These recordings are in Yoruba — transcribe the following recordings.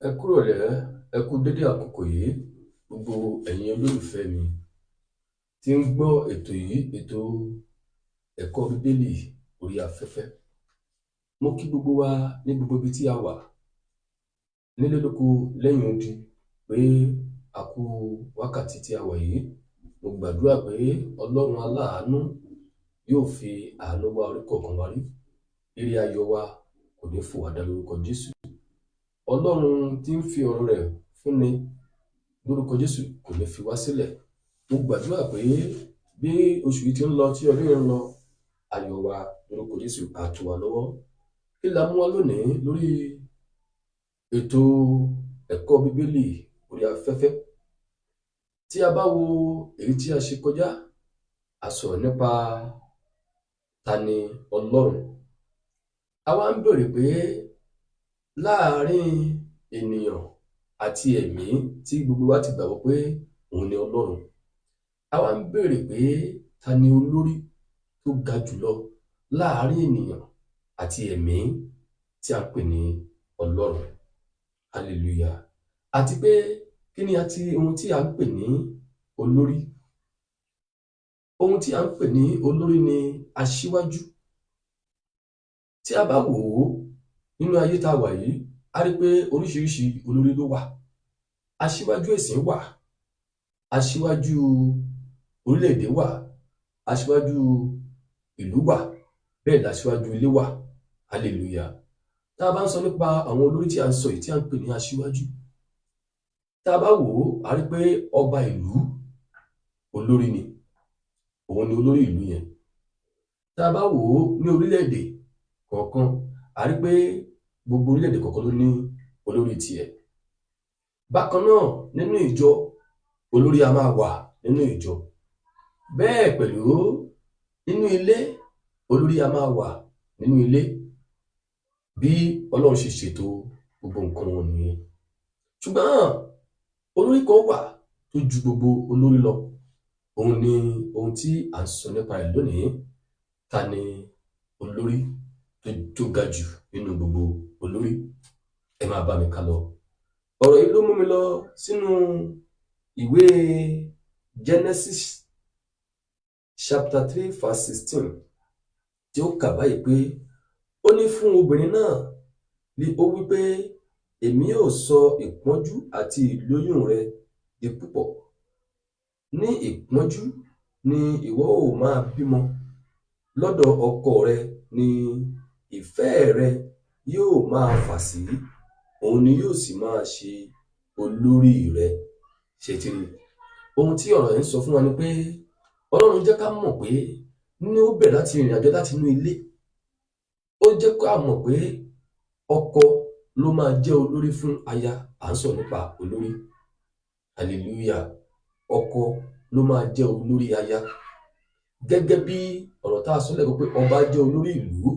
Ẹ kúrọ̀lẹ́, ẹ kú dédé àkókò yìí, gbogbo ẹ̀yin olólùfẹ́ mi tí ń gbọ́ ètò yìí, ètò ẹ̀kọ́ Bíbélì orí afẹ́fẹ́. Mo kí gbogbo wa ní gbogbo ibi tí a wà, nílé lóko lẹ́yìn odi, pé a kú wákàtí tí a wà yìí. Mo gbàdúrà pé Ọlọ́run aláàánú yóò fi àánú wá orí kọ̀ọ̀kan wa rí. Ire ayọ̀ wa kò ní fò wá dá lórúkọ Jésù. Ọlọ́run tí ń fi ọ̀rọ̀ rẹ̀ fúnni lórúkọ Jésù kò ní fi wá sílẹ̀. Mo gbàdúrà pé bí oṣù yìí ti ń lọ, tí ọdún yìí ń lọ, ayọ̀ wa lórúkọ Jésù á tó wa lọ́wọ́. Kí la mú wá lónìí lórí ètò ẹ̀kọ́ Bíbélì orí afẹ́fẹ́? Tí a bá wo èyí tí a ṣe kọjá, a sọ̀rọ̀ nípa ta ni Ọlọ́run. A wá ń bèèrè pé láàárín ènìyàn àti ẹ̀mí tí gbogbo wa ti gbàgbọ́ pé òun ni Ọlọ́run. A wá ń bèèrè pé ta ni olórí tó ga jùlọ láàárín ènìyàn àti ẹ̀mí tí a ń pè ní Ọlọ́run. Hallelujah. Àti pé kí ni àti ohun tí a ń pè ní olórí? Ohun tí a ń pè ní olórí ni aṣíwájú. Tí a bá wò ó nínú ayé tá a wà yìí, a rí pé oríṣiríṣi olórí ló wà. Aṣíwájú ẹ̀sìn wà, aṣíwájú orílẹ̀-èdè wà, aṣíwájú ìlú wà, bẹ́ẹ̀ l'aṣíwájú ilé wà. Hallelujah. Tá a bá ń sọ nípa àwọn olórí tí a ń sọ yìí, tí a ń pè ní aṣíwájú, tá a bá wò ó, a rí pé ọba ìlú olórí ni, òun ni olórí ìlú yẹn. Tá a bá wò ó ní orílẹ̀-èdè kọ̀ọ̀kan, a rí pé gbogbo orílẹ̀-èdè kọ̀ọ̀kan ló ní olórí tiẹ̀. Bákan náà, nínú ìjọ, olórí a máa wà nínú ìjọ. Bẹ́ẹ̀ pẹ̀lú, nínú ilé, olórí a máa wà nínú ilé. Bí Ọlọ́run ṣe ṣètò gbogbo nǹkan wọn nìyẹn. Ṣùgbọ́n olórí kan wà tó ju gbogbo olórí lọ. Òun ni ohun tí à ń sọ nípa rẹ̀ lónìí. Ta ni olórí tó ga jù nínú gbogbo olórí? Ẹ máa bá mi ká lọ. Ọ̀rọ̀ yìí ló mú mi lọ sínú ìwé Genesis chapter 3 verse 16, tí ó kà báyìí pé ó ní, fún obìnrin náà ni ó wí pé, "Èmi ó sọ ìpọ́njú àti ìlóyún rẹ di púpọ̀. Ní ìpọ́njú ni ìwọ ó máa bímọ. Lọ́dọ̀ ọkọ rẹ ni ìfẹ́ rẹ yóò máa fà sí, òun ni yóò sì máa ṣe olórí rẹ." Ṣé ti rí? Ohun tí ọ̀rọ̀ yẹn ń sọ fún wa ni pé Ọlọ́run jẹ́ ká mọ̀ pé ní ó bẹ̀rẹ̀ láti ìrìn àjò láti inú ilé. Ó jẹ́ ká mọ̀ pé ọkọ ló máa jẹ́ olórí fún aya. À ń sọ̀rọ̀ nípa olórí. Hallelujah. Ọkọ ló máa jẹ́ olórí aya. Gẹ́gẹ́ bí ọ̀rọ̀ tá a sọ lẹ́ẹ̀kan pé ọba jẹ́ olórí ìlú,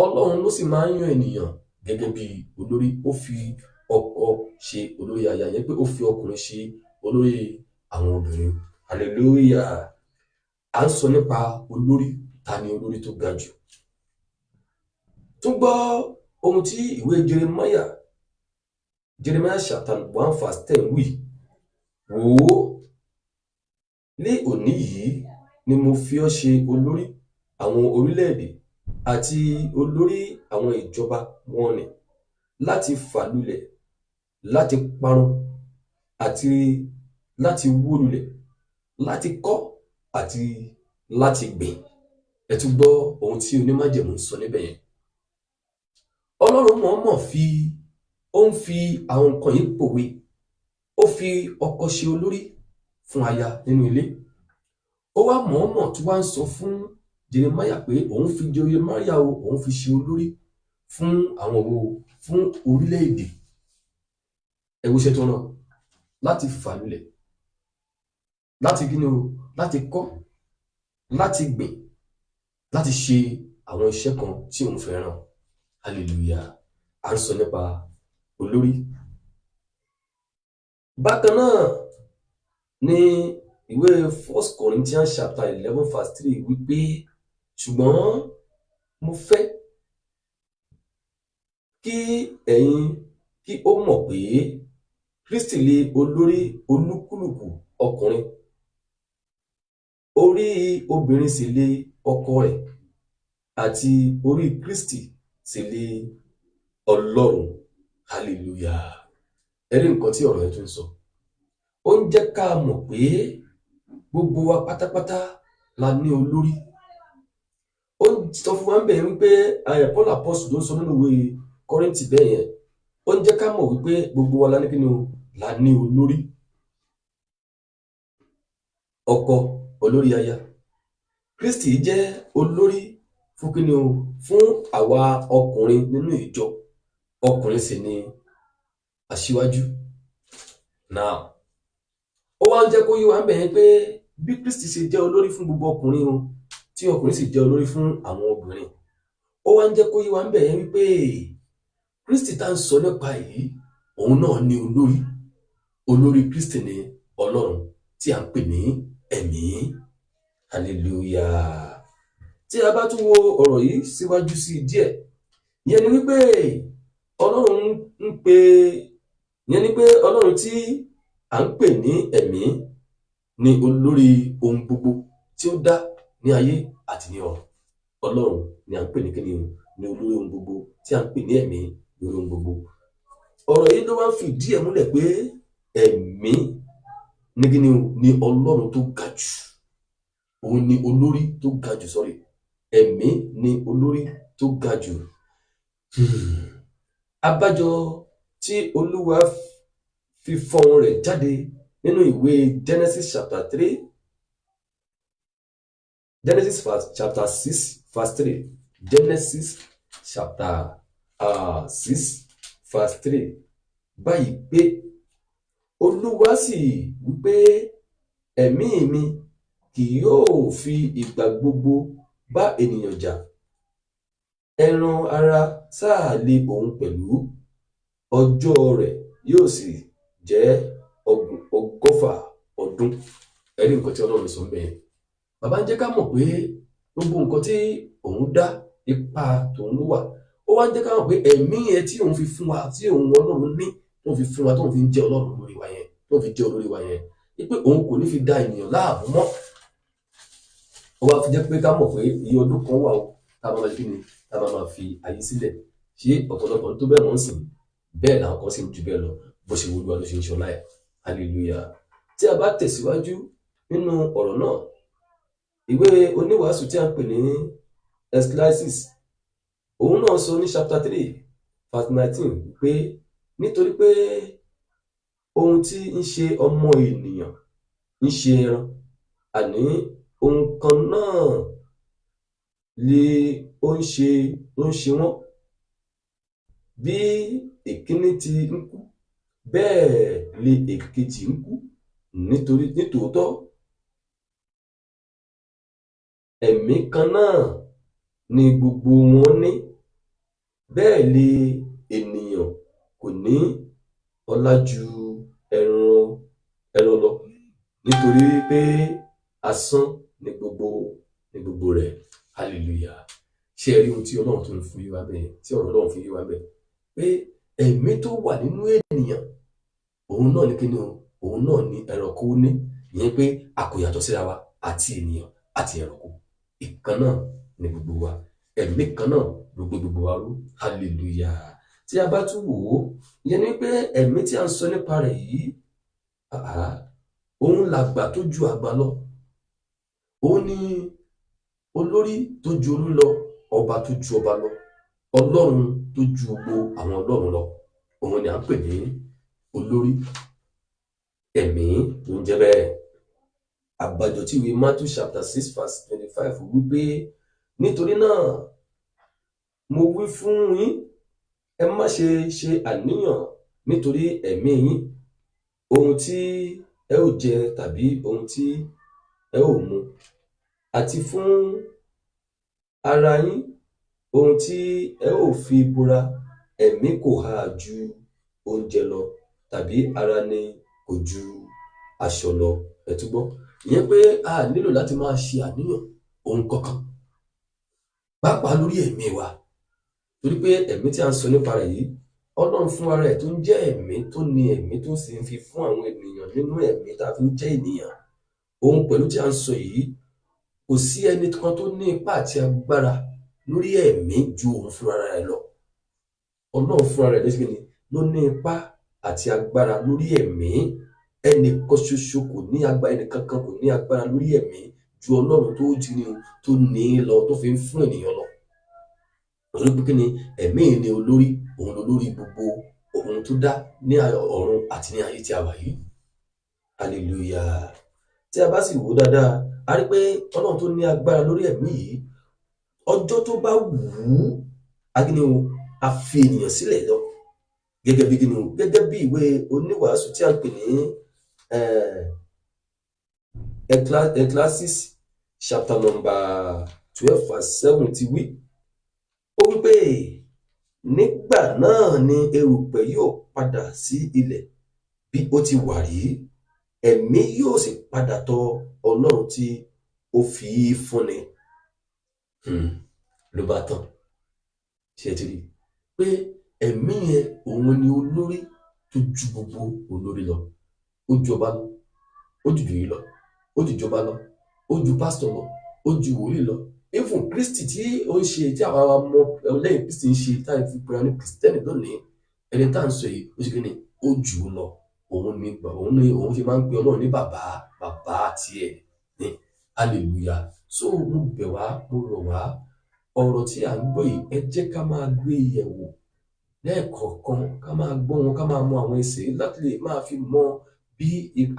Ọlọ́run ló sì máa ń yan ènìyàn gẹ́gẹ́ bí olórí. Ó fi ọkọ ṣe olórí aya, yẹn pé ó fi ọkùnrin ṣe olórí àwọn obìnrin. Hallelujah. À ń sọ nípa olórí. Ta ni olórí tó ga jù? Tún gbọ́ ohun tí ìwé Jeremiah, Jeremiah chapter 1 verse 10 wí. "Wò ó, ní òní yìí ni mo fi ọ́ ṣe olórí àwọn orílẹ̀-èdè àti olórí àwọn ìjọba wọn nì, láti fà lulẹ̀, láti parun àti láti wó lulẹ̀, láti kọ́ àti láti gbìn." Ẹ tún gbọ́ ohun tí onímájẹ̀mú ń sọ níbẹ̀ yẹn. Ọlọ́run mọ̀ọ́mọ̀ fi ó ń fi àwọn nǹkan yìí pòwe. Ó fi ọkọ ṣe olórí fún aya nínú ilé. Ó wá mọ̀ọ́mọ̀ tí wá ń sọ fún Jeremiah pé òun fi Jeremiah o, òun fi ṣe olórí fún àwọn wo? Fún orílẹ̀-èdè. Ẹ wo iṣẹ́ tó rán: láti fà lulẹ̀, láti kí ni o, láti kọ́, láti gbìn, láti ṣe àwọn iṣẹ́ kan tí òun fẹ́ ràn. Hallelujah. À ń sọ nípa olórí. Bákan náà ní ìwé First Corinthians chapter 11 verse 3 wípé, "Ṣùgbọ́n mo fẹ́ Kí ẹ̀yin kí ó mọ̀ pé Kristi lé olórí olúkúlùkù ọkùnrin, orí obìnrin sì lé ọkọ rẹ̀, àti orí Kristi sì lé Ọlọ́run. Hallelujah. Ẹ rí nǹkan tí ọ̀rọ̀ yẹn tún sọ. Ó ń jẹ́ ká mọ̀ pé gbogbo wa pátápátá la ní olórí. Ó ń sọ fún wa ń bẹ̀ wípé Paul Apostle ló ń sọ nínú ìwé Kọ́ríńtì bẹ́ẹ̀ yẹn. Ó ń jẹ́ ká mọ̀ wípé gbogbo wa la ní kíni o, la ní olórí. Ọkọ olórí aya. Kristi jẹ́ olórí fún kíni o, fún àwa ọkùnrin nínú ìjọ. Ọkùnrin sì ni aṣíwájú. Now, ó wá ń jẹ́ kó yé wa ń bẹ̀ yẹn pé bí Kristi ṣe jẹ́ olórí fún gbogbo ọkùnrin o, tí ọkùnrin sì jẹ́ olórí fún àwọn obìnrin. Ó wá ń jẹ́ kó yé wa ń bẹ̀ yẹn wípé Kristi tá ń sọ nípa yìí, òun náà ní olórí. Olórí Kristi ni Ọlọ́run tí à ń pè ní ẹ̀mí. Hallelujah. Tí a bá tún wo ọ̀rọ̀ yìí síwájú sí díẹ̀, ìyẹn ni wípé Ọlọ́run ń pè, ìyẹn ni pé Ọlọ́run tí à ń pè ní ẹ̀mí ni olórí ohun gbogbo tí ó dá ní ayé àti ní ọ̀run. Ọlọ́run ni à ń pè ní kíni o, ní olórí ohun gbogbo tí à ń pè ní ẹ̀mí lórí ohun gbogbo. Ọ̀rọ̀ yìí ló wá ń fi ìdí ẹ̀ múlẹ̀ pé ẹ̀mí ní kíni o, ní Ọlọ́run tó ga jù. Òun ni olórí tó ga jù, sorry. Ẹ̀mí ni olórí tó ga jù. Abájọ tí Olúwa fi fọ́hùn rẹ̀ jáde nínú ìwé Genesis chapter 3, Genesis chapter 6 verse 3, Genesis chapter 6 verse 3 báyìí pé Olúwa sì wípé, ẹ̀mí mi kì yóò fi ìgbà gbogbo bá ènìyàn jà, ẹran ara sáà lé òun pẹ̀lú, ọjọ́ rẹ̀ yóò sì jẹ́ 120 ọdún. Ẹ rí nǹkan tí Ọlọ́run sọ ńbẹ̀ yẹn. Bàbá ń jẹ́ ká mọ̀ pé gbogbo nǹkan tí òun dá, ipa tòun ló wà. Ó wá ń jẹ́ ká mọ̀ pé ẹ̀mí yẹn tí òun fi fún wa, tí òun Ọlọ́run ní, tó fi fún wa, tó fi ń jẹ́ Ọlọ́run lórí wa yẹn, tó fi jẹ́ olórí wa yẹn, wípé òun kò ní fi da ènìyàn láàmú mọ́. Ó wá fi jẹ́ pé ká mọ̀ pé iye ọdún kan wà o, tá a máa ma ṣe kíni, tá a máa ma fi ayé sílẹ̀. Ṣé ọ̀pọ̀lọpọ̀ tó bẹ́ẹ̀ mọ́ ń sìn? Bẹ́ẹ̀ làwọn kan sì ń ju bẹ́ẹ̀ lọ. Bó ṣe wù Olúwa ló ṣe ń ṣọlá ẹ̀. Hallelujah. Tí a bá tẹ̀síwájú nínú ọ̀rọ̀ náà, ìwé oníwàásù tí a ń pè ní Ecclesiastes, òun náà sọ ní chapter 3 verse 19 pé nítorí pé ohun tí ń ṣe ọmọ ènìyàn ń ṣe ẹran, àní ohun kan náà ni ó ń ṣe, ó ń ṣe wọ́n. Bí èkíní ti ń kú, bẹ́ẹ̀ ni èkejì ń kú. Nítorí nítòótọ́ ẹ̀mí kan náà ni gbogbo wọn ní, bẹ́ẹ̀ ni ènìyàn kò ní ọlá ju ẹran lọ, nítorí pé asán ni gbogbo rẹ̀. Hallelujah. Ṣé ẹ rí ohun tí Ọlọ́run tó ń fún yé wa bẹ́ẹ̀, tí ọ̀rọ̀ Ọlọ́run fi yé wa bẹ́ẹ̀ pé ẹ̀mí tó wà nínú ènìyàn, òun náà ní kíni o, òun náà ní ẹranko ní. Ìyẹn pé a kò yàtọ̀ síra wa, àti ènìyàn àti ẹranko, ìkan náà ní gbogbo wa, ẹ̀mí kan náà ló gbé gbogbo wa ró. Hallelujah. Tí a bá tún wò ó, ìyẹn ni pé ẹ̀mí tí a ń sọ nípa rẹ̀ yìí, òun làgbà tó ju àgbà lọ, òun ni olórí tó ju olú lọ, ọba tó ju ọba lọ, Ọlọ́run tó ju gbogbo àwọn ọlọ́run lọ. Òun ni à ń pè ní olórí. Ẹ̀mí ló ń jẹ́ bẹ́ẹ̀. Àbájọ tí ìwé Matthew chapter 6 verse 25 wípé nítorí náà mo wí fún yín, ẹ má ṣe ṣe àníyàn nítorí ẹ̀mí yín, ohun tí ẹ ó jẹ tàbí ohun tí ẹ ó mu, àti fún ara yín, ohun tí ẹ ó fi bora. Ẹ̀mí kò ha ju oúnjẹ lọ, tàbí ara ni kò ju aṣọ lọ. Ẹ tún gbọ́, ìyẹn pé a nílò láti máa ṣe àníyàn ohun kankan, pàápàá lórí ẹ̀mí wa. Torí pé ẹ̀mí tí a ń sọ nípa rẹ̀ yìí, Ọlọ́run fún ara ẹ̀ tó ń jẹ́ ẹ̀mí, tó ní ẹ̀mí, tó sì ń fi fún àwọn ènìyàn nínú ẹ̀mí tá a fi ń jẹ́ ènìyàn. Òun pẹ̀lú tí a ń sọ yìí, kò sí ẹni kan tó ní ipá àti agbára lórí ẹ̀mí ju òun fúnra rẹ̀ lọ. Ọlọ́run fúnra rẹ̀ ló ṣe kíni, ló ní ipá àti agbára lórí ẹ̀mí. Ẹnì kan ṣoṣo kò ní agbára, ẹnì kankan kò ní agbára lórí ẹ̀mí ju Ọlọ́run tó jí ni tó ní í lọ, tó fi ń fún ènìyàn lọ. Torí pé kíni, ẹ̀mí ni olórí, òun lolórí gbogbo ohun tó dá ní ọ̀run àti ní ayé tí a wà yìí. Hallelujah. Tí a bá sì wò dáadáa, a rí pé Ọlọ́run tó ní agbára lórí ẹ̀mí yìí, ọjọ́ tó bá wù ú, a kí ni o, a fi ènìyàn sílẹ̀ lọ. Gẹ́gẹ́ bí kíni o, gẹ́gẹ́ bí ìwé oníwàásù tí a ń pè ní Ecclesiastes chapter number 12 verse 7 ti wí. Ó wí pé nígbà náà ni erùpẹ̀ yóò padà sí ilẹ̀ bí ó ti wà rí, ẹ̀mí yóò sì padà tọ̀ Ọlọ́run tí ó fi í fúnni. Ló bá tán. Ṣé ẹ ti rí i pé ẹ̀mí yẹn òun ni olórí tó ju gbogbo olórí lọ. Ó ju ọba lọ, ó ju ìjòyè lọ, ó ju ìjọba lọ, ó ju pásítọ̀ lọ, ó ju wòlíì lọ. Even Kristi tí ó ń ṣe, tí àwa ọmọ lẹ́yìn Kristi ń ṣe, tá a fi pera ní Kristẹni lónìí, ẹni tá à ń sọ yìí, ó ṣe kí ni, ó jù ú lọ. Òun ni òun ṣe máa ń pe Ọlọ́run ní bàbá, bàbá tiẹ̀ ní. Hallelujah. So mo bẹ̀ wá, mo rọ̀ wá, ọ̀rọ̀ tí à ń gbọ́ yìí, ẹ jẹ́ ká máa gbé yẹ̀wò lẹ́ẹ̀kọ̀ọ̀kan, ká máa gbọ́ wọn, ká máa mọ àwọn ẹsẹ̀ láti lè máa fi mọ bí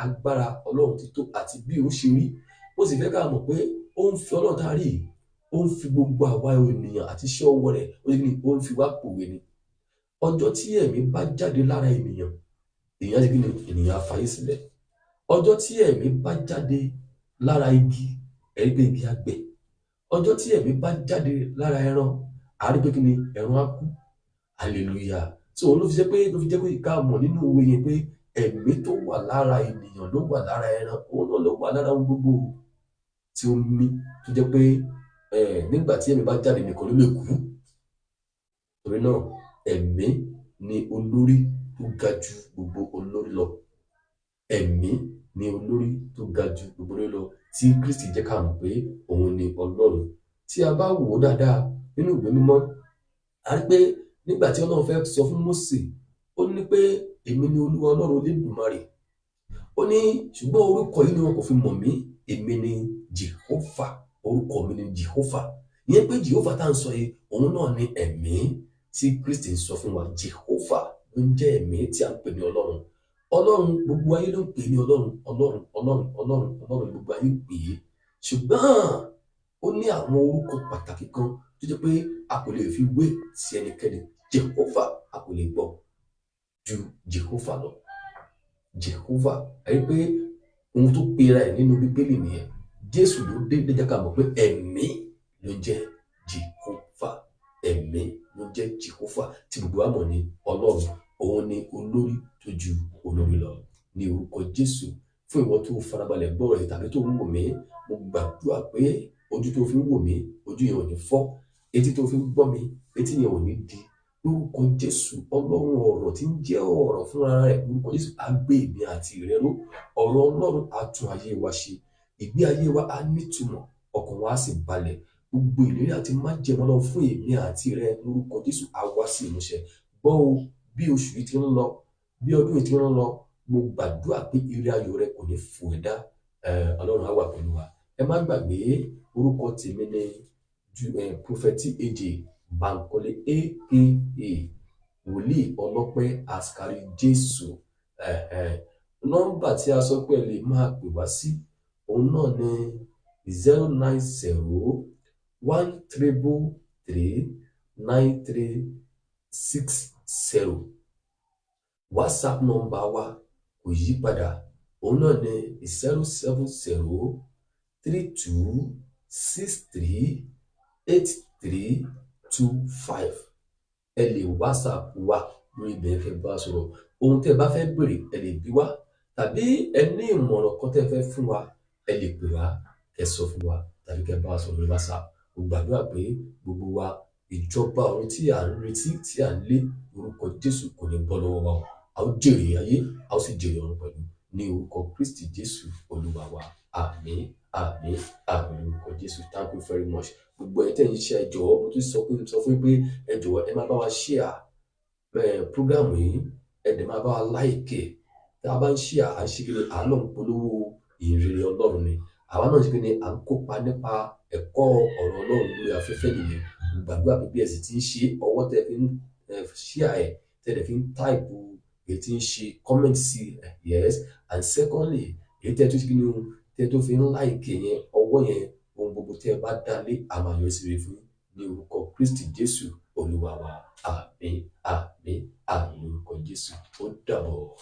agbára Ọlọ́run ti tó àti bí ó ṣe rí. Mo sì fẹ́ ká mọ̀ pé ó ń fi Ọlọ́run tá a rí yìí, ó ń fi gbogbo àwa ènìyàn àti iṣẹ́ ọwọ́ rẹ̀, ó ní ó ń fi wá pòwe ni. Ọjọ́ tí ẹ̀mí bá jáde lára ènìyàn, èèyàn ṣe kí ni, ènìyàn á fayé sílẹ̀. Ọjọ́ tí ẹ̀mí bá jáde lára igi, ẹ rí pé igi á gbẹ. Ọjọ́ tí ẹ̀mí bá jáde lára ẹran, a rí pé kí ni, ẹran á kú. Hallelujah. So òun ló fi jẹ́ pé, ló fi jẹ́ pé ká mọ̀ nínú òwe yẹn pé ẹ̀mí tó wà lára ènìyàn ló wà lára ẹran, òun náà ló wà lára ohun gbogbo tí ó ń mí, tó jẹ́ pé nígbà tí ẹ̀mí bá jáde nìkan ló lè kú. Torí náà ẹ̀mí ni olórí tó ga ju gbogbo olórí lọ. Ẹ̀mí ni olórí tó ga ju gbogbo olórí lọ, tí Kristi jẹ́ ká mọ̀ pé òun ni Ọlọ́run. Tí a bá wò ó dáadáa nínú ìwé mímọ́, a rí pé nígbà tí Ọlọ́run fẹ́ sọ fún Mósè, ó ní pé èmi ni Olúwa Ọlọ́run Olódùmarè. Ó ní ṣùgbọ́n orúkọ yìí ni wọn kò fi mọ̀ mí, èmi ni Jehovah, orúkọ mi ni Jehovah. Ìyẹn pé Jehovah tá à ń sọ yìí, òun náà ni ẹ̀mí tí Kristi ń sọ fún wa. Jehovah ló ń jẹ́ ẹ̀mí tí a ń pè ní Ọlọ́run. Ọlọ́run gbogbo ayé ló ń pè ní Ọlọ́run, Ọlọ́run, Ọlọ́run, Ọlọ́run, Ọlọ́run gbogbo ayé ń pè é. Ṣùgbọ́n ó ní àwọn orúkọ pàtàkì kan tó jẹ́ pé a kò lè fi wé sí ẹnikẹ́ni. Jehovah a kò lè gbọ́ ju Jehovah lọ. Jehovah, ẹ rí pé ohun tó pera ẹ̀ nínú Bíbélì nìyẹn. Jésù ló dé ló jẹ́ ká mọ̀ pé ẹ̀mí ló jẹ́ Jehovah. Ẹ̀mí ló jẹ́ Jehovah tí gbogbo wa mọ̀ ní Ọlọ́run. Òun ni olórí tó ju olórí lọ. Ní orúkọ Jésù, fún ìwọ tó farabalẹ̀ gbọ́ ọ̀rọ̀ yìí tàbí tó ń wò mí, mo gbàdúrà pé ojú tó fi ń wò mí, ojú yẹn ò ní fọ́. Etí tó fi ń gbọ́ mi, etí yẹn ò ní di. Lórúkọ Jésù, Ọlọ́run ọ̀rọ̀ tí ń jẹ́ ọ̀rọ̀ fúnra rẹ̀, lórúkọ Jésù, á gbé èmi àti rẹ ró. Ọ̀rọ̀ Ọlọ́run á tún ayé wa ṣe. Ìgbé ayé wa á nítumọ̀, ọkàn wa á sì balẹ̀. Gbogbo ìlérí àti májẹ̀mú Ọlọ́run fún èmi àti rẹ lórúkọ Jésù á wá sí ìmúṣẹ. Gbọ́ o, bí oṣù yìí ti ń lọ, bí ọdún yìí ti ń lọ, mo gbàdúrà pé ire ayọ̀ rẹ kò ní fò ẹ́ dá. Ọlọ́run á wà pẹ̀lú wa. Ẹ má gbàgbé orúkọ tèmi ni Prophet AJ Bankole aka Wòlíì Ọlọ́pẹ́ Àsìkárí Jésù. Nọ́mbà tí a sọ pé ẹ lè máa pè wá sí, òun náà ni 090 1333 9360. WhatsApp nọ́mbà wa kò yí padà, òun náà ni 070 32 63 8325. Ẹ lè WhatsApp wa lórí ibẹ̀ fẹ́ bá sọ̀rọ̀. Ohun tẹ́ ẹ bá fẹ́ béèrè, ẹ lè bi wá, tàbí ẹ ní ìmọ̀ràn kan tẹ́ ẹ fẹ́ fún wa, ẹ lè pè wá kẹ́ sọ fún wa, tàbí kẹ́ bá wa sọ̀rọ̀ lórí WhatsApp. Mo gbàdúrà pé gbogbo wa Ìjọba ọ̀run tí à ń retí, tí à ń lé, orúkọ Jésù, kò ní bọ́ lọ́wọ́ wa o. A ó jèrè ayé, a ó sì jèrè ọ̀run pẹ̀lú, ní orúkọ Kristi Jésù Olúwa wa. Àmín, àmín, àmín, lórúkọ Jésù. Thank you very much, gbogbo ẹ̀ tẹ́ ń ṣe. Ẹ jọ̀ọ́, mo tún sọ fún yín pé ẹ jọ̀ọ́, ẹ máa bá wa share program yìí, ẹ dẹ̀ máa bá wa like. Tá a bá ń share, à ń ṣe kí ni? À ń lọ ń polówó ìhìnrere Ọlọ́run ni. Àwa náà ṣe kí ni? À ń kópa nípa ẹ̀kọ́ ọ̀rọ̀ Ọlọ́run lórí afẹ́fẹ́ nìyẹn. Gbàdúrà pé bí ẹ sì ti ń ṣe, ọwọ́ tẹ́ fi ń share ẹ̀, tẹ́ dẹ̀ fi ń type, èyí tí ń ṣe comment sí, yes, and secondly, èyí tẹ́ tó ṣe kí ni o, tẹ́ tó fi ń like yẹn, ọwọ́ yẹn, ohun gbogbo tẹ́ ẹ bá dá lé, a máa yọ sí rere fún yín, ní orúkọ Kristi Jésù Olúwa wa. Àmín, àmín, àmín, lórúkọ Jésù. Ó dàbọ̀.